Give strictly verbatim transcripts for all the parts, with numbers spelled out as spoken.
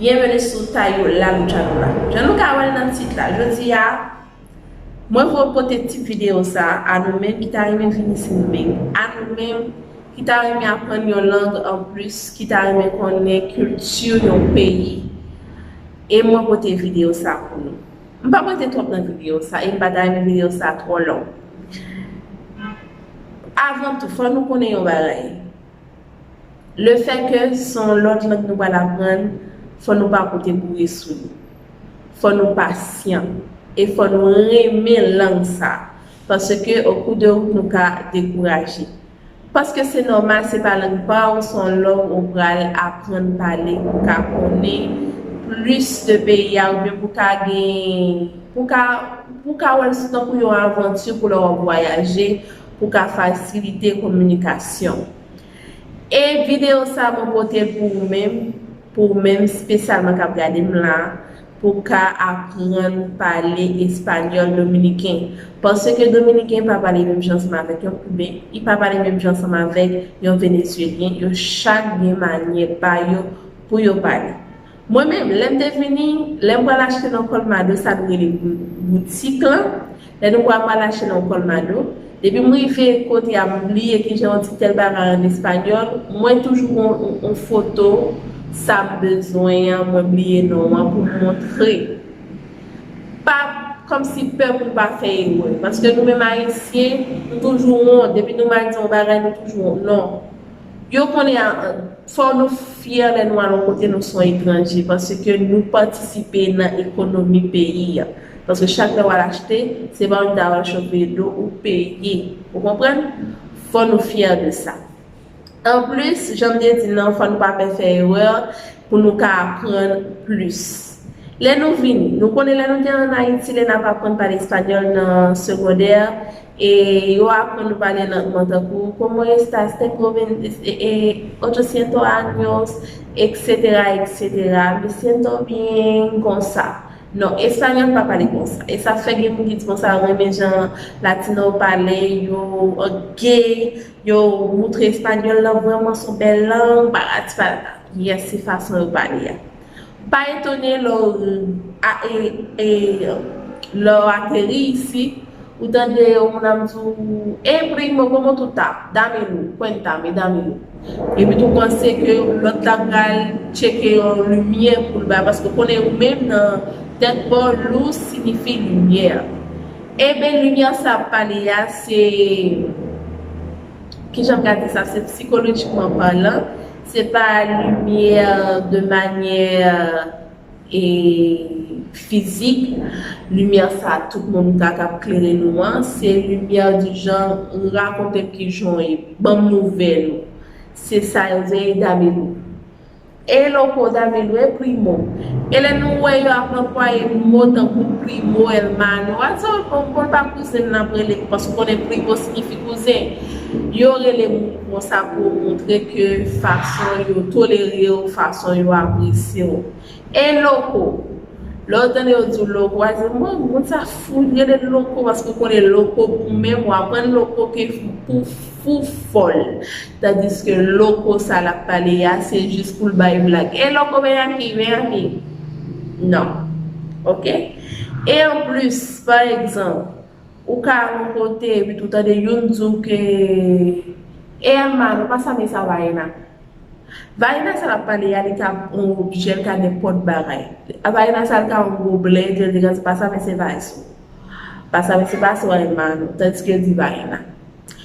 Byenveni sou Tayo La Luchadora. Jan nou ka wè l nan tit la, jodi a, mwen vle pote ti videyo sa a nou menm ki ta renmen vin isit menm, a nou menm ki ta renmen aprann yon lang anplis, ki ta renmen konnen kilti yon peyi. E mwen pote videyo sa pou nou. M pa pote twòp nan videyo sa, e m pa ta renmen videyo sa twò long. Avan tou, fò nou konnen yon bagay. Le fè ke se yon lòt lang nou pral aprann, fò nou pa pote boure sou li. Fò nou pasyan. E fò nou renmen lang sa. Paske o kou de wout nou ka dekouraje. Paske se nòmal, se pa lang pa w, se yon lang ou pral aprann pale, pou ka konnen plis de peyi a, oubyen pou ka gen, pou ka, pou ka wè l sou tankou yon avanti pou lè w ap vwayaje, pou ka fasilite kominikasyon. E videyo sa mwen pote l pou ou menm, pou ou menm, espesyalman k ap gade m la, pou ka aprann pale espanyòl dominiken. Paske dominiken pa pale menm jan ansanm avèk yon kiben, li pa pale menm jan ansanm avèk yon venezuelyen, yo chak gen manyè pa yo pou yo pale. Mwen menm, lè m te vini, lè m pral achte nan Colmado, sa nou rele bou-, boutik lan, lè nou pral, pral achte nan Colmado, depi m rive kote a, m bliye kijan yo di tèl bagay an espanyòl, mwen toujou gon yon, yon foto sa m bezwen an, mwen bliye non an pou m montre. Pa kòmsi pè pou m pa fè erè, paske nou menm Ayisyen, nou toujou wont, depi nou mal di yon bagay, nou toujou wont. Non. Yo konnen a, fò nou fyè lè nou al yon kote nou se yon etranje, paske nou patisipe nan ekonomi peyi a. Paske chak lè w al achte, se pa yon ta al chofe do ou peye. Ou konprann? Fò nou fyè de sa. Anplis, jan m te di nan, fò nou pa pè fè erè pou nou ka aprann plis. Lè nou vini, nou konnen lè nou te ann Ayiti, lè n ap aprann pale espanyòl nan segondè, e yo aprann nou pale lang mwen tankou, "Cómo estás? Tengo veinte, eh, eh, ochocientos años, etsetera, etsetera. Me siento bien", konsa. Non, espanyòl pa pale konsa. E sa fè gen moun ki di konsa, yo renmen jan latino pale, yo gay, yo moutre espanyòl lan vrèman se yon bèl lang, parati, parata. Yes, se fason yo pale a. Pa etone lè w a, e, e, lè w ateri isit, ou tande yon moun ap di w, "Eh, primo, ¿cómo tú estás? Dame luz, cuéntame, dame luz." Epi tou panse ke lòt la pral tcheke yon limyè pou l bay, paske w konnen ou menm nan tèt pa w, luz siyifi limyè. Eben, limyè sa ap pale a, se, kijan m ka di sa, se sikolojikman palan, se pa limyè de manyè e fizik, limyè sa tout moun ka, k ap klere nou an, se limyè di jan rakonte m kijan w ye, ban m nouvèl ou. Se sa yo di, "Ey, dame luz." E loco, dame luz, e primo. E lè nou wè yo ap anplwaye mo tankou primo, hermano, a sa, bon, bon, pa kouzen m nan ap rele, paske w konnen primo siyifi kouzen. Yo rele moun konsa pou montre ke fason yo tolere w, fason yo apresye w. E loco. Lè w tande yo di w loco, w a di, "Mwen, moun sa fou, rele l loco," paske w konnen loco pou menm, w aprann loco ke pou fou fòl. Tandiske loco sa l ap pale a, se jis pou l bay blag. "E loco, ven aquí, ven aquí." Non. Oke? E anplis, pa egzanp, ou ka al yon kote, epi tou tande youn di w ke, "E hermano, pásame esa vaina." Vaina sa l ap pale a, li ka yon objè, li ka nenpòt bagay. Vaina sa l ka yon goblè, li ka di, "Pásame ese vaso." "Pásame ese vaso, hermano." Tandiske l di vaina.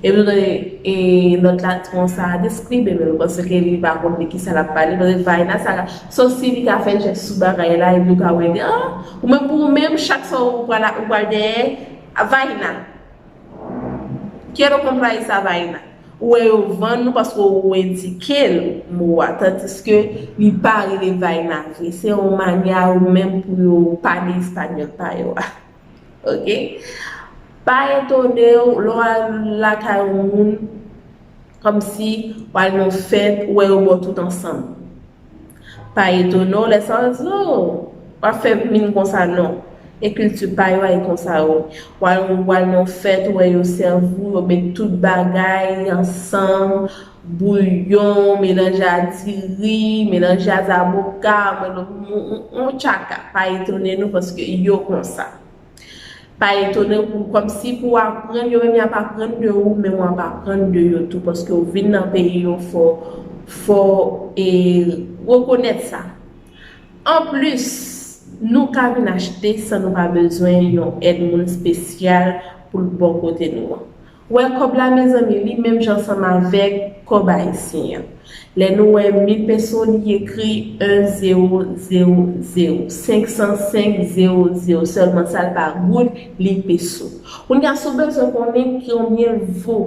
Epi tou tande, e, lòt la di konsa, "Descríbemelo," paske li pa konn de kisa l ap pale. Paske vaina sa, so si li ka fè jès sou bagay la, epi ou ka wè, ah, ou menm pou ou menm, chak sa ou pral, ou pral dèyè, vaina. Quiero comprar esa vaina. Ou wè yo vann nou paske ou endike l mo a, tandiske li pa rele vaina vre. Se yon manyè ou menm pou yo pale espanyòl pa yo a. Oke? Pa etone w lè w al lakay yon moun, kòmsi w al nan yon fèt, ou wè yo bò tout ansanm. Pa etone w lè sa w di, "Oh, w ap fè min konsa," non. E kilti pa yo a, e konsa yo. W al, w al nan fèt, ou wè yo sèvi w, yo met tout bagay ansanm, bouyon, melanje a diri, melanje a zaboka, mwen, yon, yon, yon tchaka. Pa etone nou paske yo konsa. Pa etone w, kòmsi pou w aprann, yo menm y ap aprann de ou, men w ap aprann de yo tou, paske w vin nan peyi yo, fò, fò, e, rekonèt sa. Anplis, nou ka vin achte san nou pa bezwen yon èd moun espesyal pou l bò kote nou an. Wè kòb la, mezanmi, li menm jan ansanm avèk kòb ayisyen an. Lè nou wè mil peso, li ekri en zewo zewo zewo, senk san senk zewo zewo, sèlman sa l pa goud, li peso. Kounye a, si w bezwen konnen konbyen l vo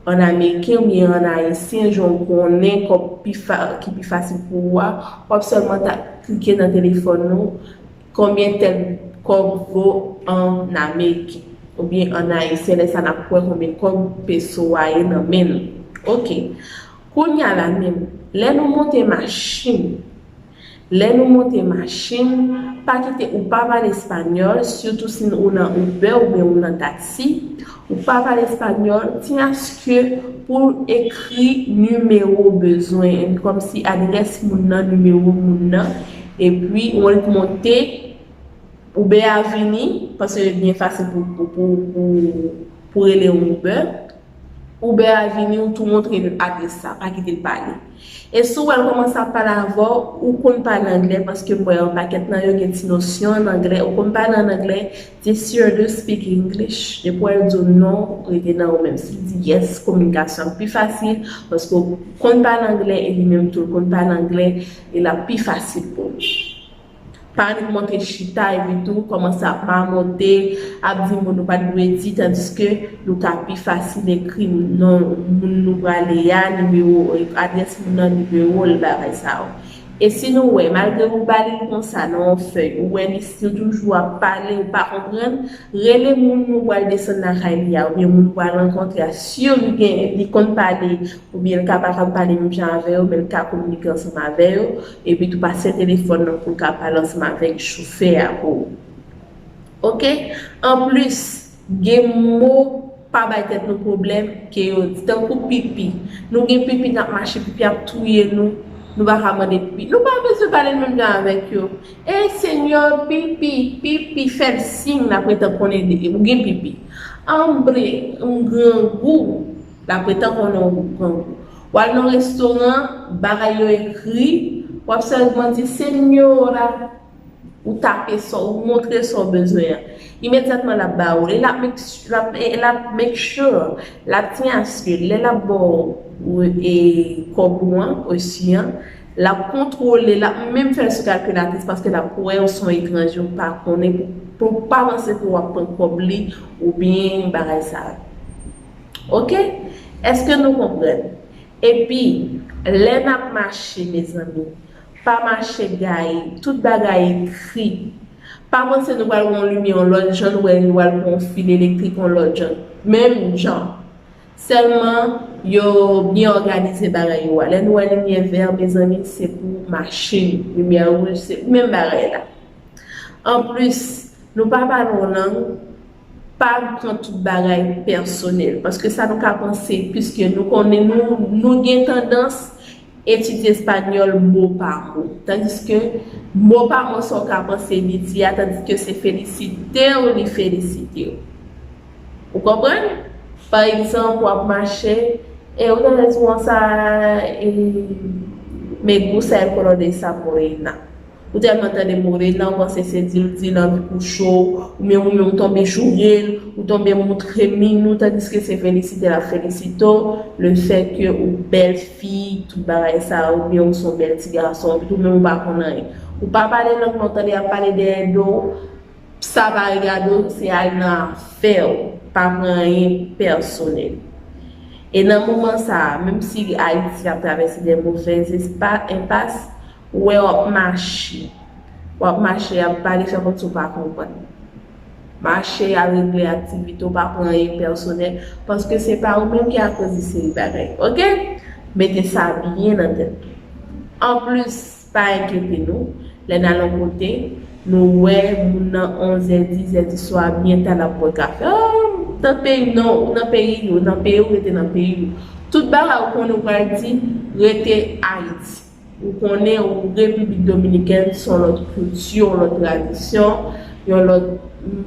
an ameriken oubyen an ayisyen, jan w konnen kòb pi fa, ki pi fasil pou ou a, w ap sèlman ta klike nan telefòn nou, konbyen tèl kòb vo an ameriken oubyen an ayisyen, lè sa n ap wè konbyen kòb peso a ye nan men nou. Oke. Kounye a la menm, lè nou monte machin, lè nou monte machin, pa kite, ou pa pale espanyòl, sitou si ou nan Uber oubyen ou nan taksi, ou pa pale espanyòl, ti aske pou ekri nimewo w bezwen, kòmsi adrès moun nan, nimewo moun nan, epi w monte, Uber a vini, paske li byen fasil pou, pou, pou, pou, pou rele yon Uber. Uber a vini, ou tou montre l adrès sa, pa kite l pale. E si w wè l kòmanse ap pale avè w, ou konn pale anglè, paske m wè yon pakèt nan yo gen ti nosyon an anglè, ou konn pale an anglè, di, "Sir, do you speak English?" Depi w wè l di w non, rete nan ou menm. Si l di yes, kominikasyon an pi fasil, paske w konn pale anglè, e li menm tou l konn pale anglè, e l ap pi fasil pou li. Pa annik montre chita epi tou kòmanse ap mamote, ap di moun nou pa t dwe di, tandiske nou ka pi fasil ekri non moun nou prale a, nimewo, adrès moun nan, nimewo l, bagay sa yo. E si nou wè, malgre ou ba li l konsa nan yon fèy, ou wè li still toujou ap pale, ou pa konprann, rele moun nou pral desann lakay li a, oubyen moun nou pral rankontre a, si li gen, li konn pale, oubyen l ka pa konn pale menm jan avè yo, men l ka kominike ansanm avè yo, epi tou pase telefòn nan pou l ka pale ansanm avèk chofè a pou ou. Oke? Anplis, gen mo pa bay tèt nou pwoblèm ke yo di, tankou pipi. Nou gen pipi, n ap mache, pipi ap touye nou, nou pa ka mande pipi. Nou pa bezwen pale menm jan avèk yo. E senyò, pipi, pipi, fè l siy, l ap rete konnen de, ou gen pipi. Anbre, m grangou, l ap rete konnen ou grangou. W al nan restoran, bagay yo ekri, w ap sèlman di, "Senyora," ou tape sa, ou montre sa w bezwen an. Imedyatman, l ap ba ou l. E l ap make, l ap, e l ap make sure, l ap tyen aske lè l ap ba w, e, kòb ou an, resi an, l ap kontwole, l ap menm fè l sou kalkilatris paske l ap wè ou se yon etranje, ou pa konnen, pou, pou pa panse ke w ap pran kòb li oubyen bagay sa yo. Oke? Èske nou konprann? Epi, lè n ap mache, mezanmi, pa mache gaye, tout bagay ekri. Pa panse nou pral wè yon limyè yon lòt jan, nou wè yo pral pran yon fil elektrik yon lòt jan. Menm jan. Sèlman, yo byen òganize bagay yo a. Lè nou wè limyè vè, mezanmi, se pou machin. Limyè wouj, se menm bagay la. Anplis, nou pa pale yon lang, pa pran tout bagay pèsonèl. Paske sa nou ka panse, piske nou konnen nou, nou gen tandans etidye espanyòl mo pa mo. Tandiske mo pa mo sa w ka panse li di a, tandiske se felisite w li felisite w. Ou konprann? Pa egzanp, w ap mache, e ou tande di konsa, e, "Me gusta el color de esa morena." Ou tèlman tande morena, ou panse se di l di l anvi kouche w, oubyen ou menm ou tonbe joure l, ou tonbe moutre min ou, tandiske se felisite l ap felisite w, lefètke ou bèl fi, tout bagay sa, oubyen ou se yon bèl ti gason, epi tou menm ou pa konn anyen. Ou pa pale lang nan, ou tande y ap pale dèyè do w, sa pa regade w, se al nan afè w, pa pran anyen pèsonèl. E nan moman sa a, menm si Ayiti ap travèse de movèz espa, enpas, ou wè w ap mache. W ap mache, y ap pale, fè kòmsi w pa konprann. Mache, al regle aktivite w, pa pran anyen pèsonèl, paske se pa ou menm ki akoz de seri bagay. Oke? Mete sa byen nan tèt ou. Anplis, pa enkyete nou, lè n al yon kote, Nou wè moun nan onzè, dizè di swa, byen ta l ap bwè kafe. Ah, nan peyi, non, ou nan peyi yo, nan peyi ou, rete nan peyi ou. Tout bagay ou konnen ou pral di, rete Ayiti. Ou konnen ou Repiblik Dominikèn, se yon lòt kilti, yon lòt tradisyon, yon lòt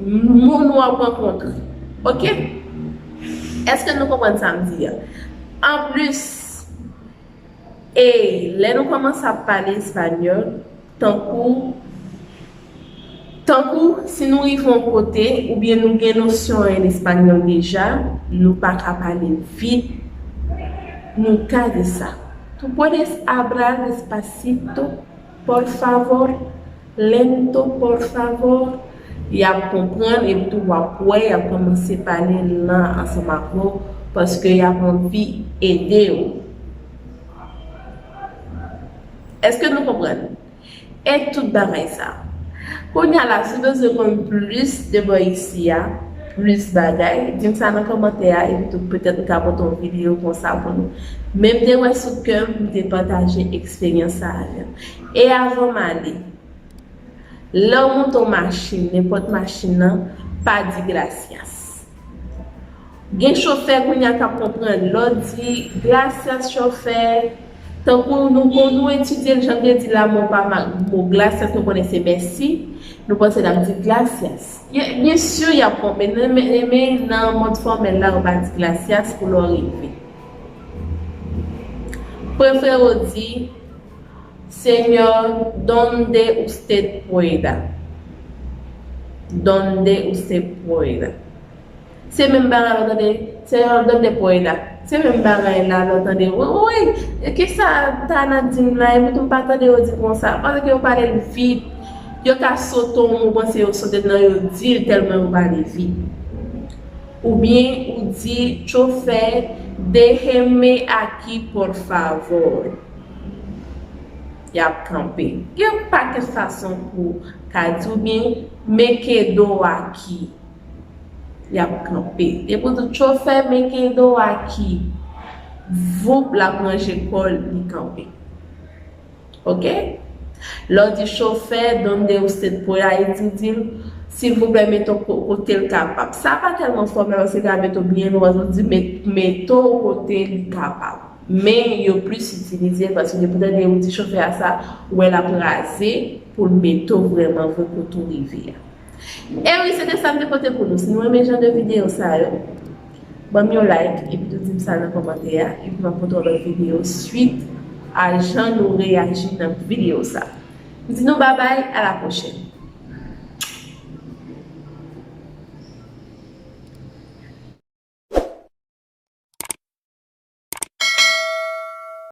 moun w ap rankontre. Oke? Èske nou konprann sa m di a? Anplis, e lè nou kòmanse ap pale espanyòl, tankou, tankou si nou rive yon kote, oubyen nou gen nosyon an espanyòl deja, nou pa ka pale vit, nou ka di sa. Tú puedes hablar despacito, por favor, lento, por favor. Y ap konprann, epi tou w ap wè, y ap kòmanse pale lan ansanm ak ou, paske y ap anvi ede w. Èske nou konprann? E tout bagay sa. Kounye a la, si w bezwen konn plis de bò isi a, plis bagay, di m sa nan kòmantè a, epi tou petèt m ka pote yon videyo konsa pou nou. Men m te wè sou kè m, m te pataje eksperyans sa avè w. E avan m ale, lè w monte yon machin, nenpòt machin nan, pa di gracias. Gen chofè kounye a k ap konprann. Lè w di gracias chofè, tankou nou, nou etidye l, jan m te di la, mo pa ma-, mo gracias nou konnen se mèsi, nou panse n ap di gracias. Ye, byen si y ap konprann, men, men, men nan mond fòmèl la, ou pa di gracias pou lè w rive. Prefere w di, Señor, ¿dónde usted pueda? ¿Dónde usted pueda? Se menm bagay la, w tande, Señor, ¿dónde pueda? Se menm bagay la, lè w tande, wi, wi, wi, e kisa ta nan di m la, epi tou m pa tande yo di konsa, paske yo pale l vit, yo ka sote yon mo, panse yo sote nan yo di l tèlman yo pale vit. Oubyen ou di, chofè, déjeme aquí, por favor. Y ap kanpe. Gen yon pakèt fason pou w ka di, oubyen, me quedo aquí. Y ap kanpe. Depi w di chofè, me quedo aquí, voup, l ap ranje kò l, li kanpe. Oke? Lè w di chofè, ¿dónde usted pueda? Li di, di l, silvouplè, mete w ko-, kote l kapab. Sa pa tèlman fòmèl, paske l ka mete w byen lwen, ou di, met-, mete w kote li kapab. Men yo plis itilize l paske depi w tande yo di chofè a sa, ou wè l ap raze pou l mete w vrèman vre kote w rive a. E wi, se te sa m te pote pou nou. Si nou renmen jan de videyo sa yo, ban m yon like, epi tou di m sa nan kòmantè a, epi m ap pote yon lòt videyo swit a jan nou reyaji nan videyo sa. M di nou babay, a la pwochèn.